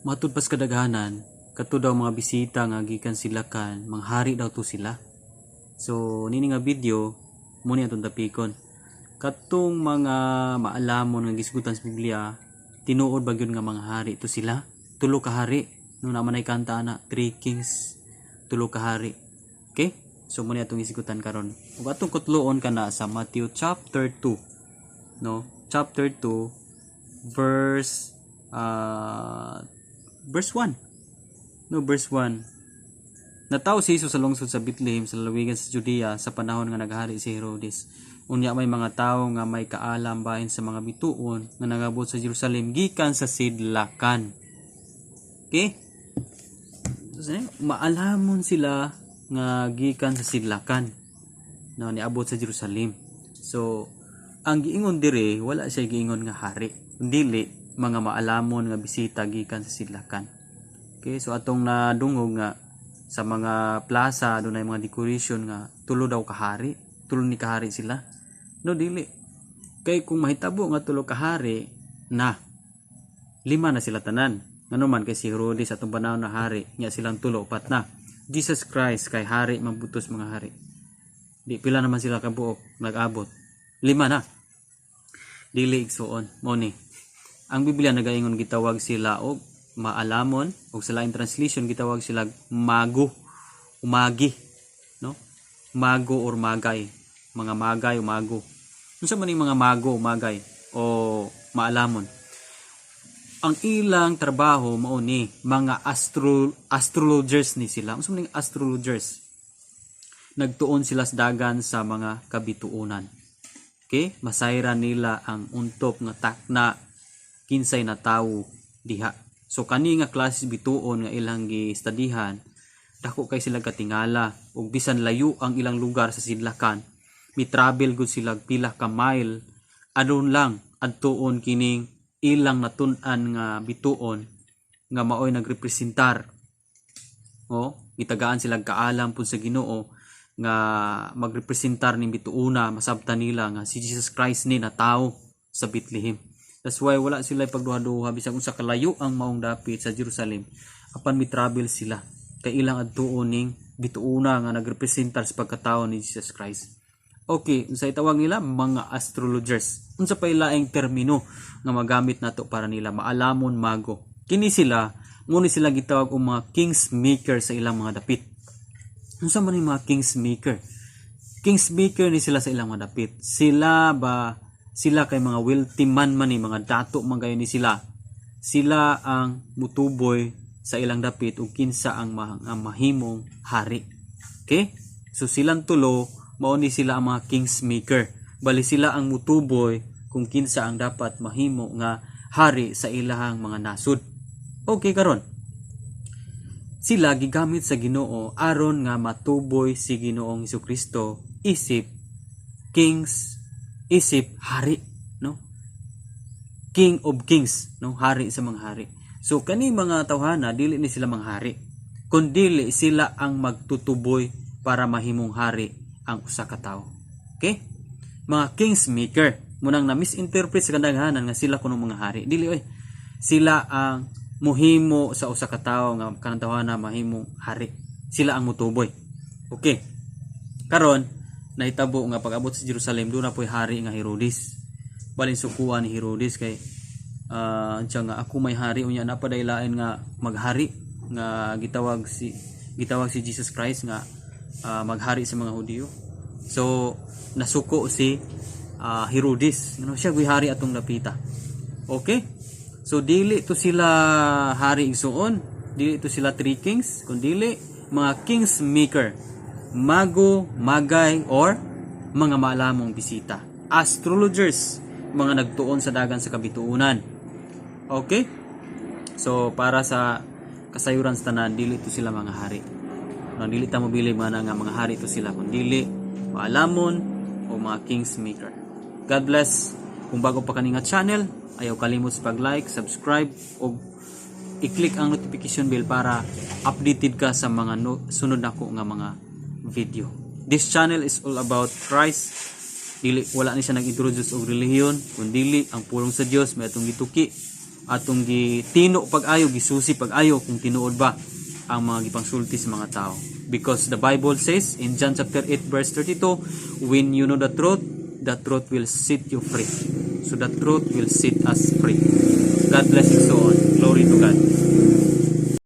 Matud pas kadaghanan, kato daw mga bisita nga gikan sidlakan, mga hari daw to sila. So nini nga video mo ni atong topikon. Katong mga maalamon nga gisgutan sa Biblia, tinuod ba gyud nga mga hari to sila? Tulo ka hari. No naman ay kanta ana, Three Kings, tulo ka hari. Okay? So mo ni atong isgutan karon. Ug atong kutloon kana sa Matthew chapter 2. No? Chapter 2 verse 1. No, verse 1. Natawo si Jesus sa lungsod sa Bethlehem sa lalawigan sa Judea sa panahon nga naghari si Herodes. Unya may mga tawo nga may kaalam bahin sa mga bituon nga nangabot sa Jerusalem gikan sa sidlakan. Okay? So, maalamon sila nga gikan sa sidlakan na niabot sa Jerusalem. So, ang giingon dire, wala siya giingon nga hari. Dili mga maalamon nga bisita gikan sa sidlakan. Okay, so atong nadungog nga sa mga plaza dunay mga decoration nga tulo daw kahari, tulo ni kahari sila. No, dili. Kay kung mahitabo nga tulo kahari na, lima na sila tanan. Ngano man kay si Herodes atong panahon na hari, nya silang tulo, upat na. Jesus Christ kay hari mabutos mga hari. Di pila naman sila kabuok nag-abot. Lima na. Dili, igsuon, mo ni. Ang Biblia nagaingon gitawag sila og maalamon og sa laing translation gitawag sila mago, umagi, no? Mago or magay, mga magay o mago. Unsa man ning mga mago, magay o maalamon? Ang ilang trabaho mao ni mga astrologers ni sila. Unsa man ning astrologers? Nagtuon sila sa dagan sa mga kabituonan. Okay, masayran nila ang untop nga takna kinsay na tawo diha. So kani nga klase bituon nga ilang gistadihan, dako kay sila katingala ug bisan layo ang ilang lugar sa sidlakan, mi-travel gud sila pila ka mile adon lang adtuon kining ilang natun-an nga bituon nga maoy nagrepresentar o gitagaan silang kaalam pud sa Ginoo nga magrepresentar ning bituona, masabtan nila nga si Jesus Christ ni natawo sa Bethlehem. That's why wala sila pagduha-duha bisag unsa kalayo ang maong dapit sa Jerusalem, apan mi-travel sila kay ilang adtuon ning bituona nga nagrepresentar sa pagkatao ni Jesus Christ. Okay, unsa itawag nila? Mga astrologers. Unsa pa ilaing termino nga magamit nato para nila? Maalamon, mago. Kini sila, ngunit sila gitawag og mga kingsmaker sa ilang mga dapit. Unsa man yung mga kingsmaker? Kingsmaker ni sila sa ilang mga dapit. Sila ba, sila kay mga wealthy man man ni, mga dato man kayo ni sila. Sila ang mutuboy sa ilang dapit ug kinsa ang mahimong hari. Okay? So silang tulo, mao ni sila ang mga kingsmaker. Bali sila ang mutuboy kung kinsa ang dapat mahimo nga hari sa ilahang mga nasod. Okay, karon. Sila gigamit sa Ginoo aron nga matuboy si Ginoong Hesukristo isip kings, isip hari, no? King of Kings, no? Hari sa mga hari. So kani mga tawhana, dili ni sila mga hari. Kundi sila ang magtutuboy para mahimong hari ang usa ka tawo. Okay? Mga kingsmaker, munang na misinterpret sa kadaghanan nga sila kuno mga hari. Dili oy. Sila ang muhimo sa usa ka tawo nga kanang tawhana mahimong hari. Sila ang mutuboy. Okay. Karon nahitabo nga pag-abot sa Jerusalem, doon na po'y hari nga Herodes. Balin sukuan ni Herodes kay siya nga ako may hari, unya napadaylain nga maghari nga gitawag si Jesus Christ nga maghari sa mga Hudiyo. So nasuko si Herodes. Ngano siya guy hari atong dapita. Okay? So dili to sila hari, igsuon, dili to sila three kings, kun dili mga kings maker, mago, magay or mga maalamong bisita. Astrologers, mga nagtuon sa dagan sa kabituunan. Okay? So para sa kasayuran sa tanan, dili to sila mga hari. No, dili ta mobili man nga mga hari to sila, kun dili maalamon o mga kings maker. God bless. Kung bago pa kani nga channel, ayaw kalimot sa pag-like, subscribe o i-click ang notification bell para updated ka sa mga no, sunod nako nga mga video. This channel is all about Christ. Dili, wala ni siya nag-introduce og relihiyon, kun dili ang pulong sa Dios may atong gituki. Atong gitino pag-ayo, gisusi pag-ayo kung tinuod ba ang mga gipangsulti sa mga tao. Because the Bible says in John chapter 8 verse 32, "When you know the truth will set you free." So the truth will set us free. God bless you so on. Glory to God.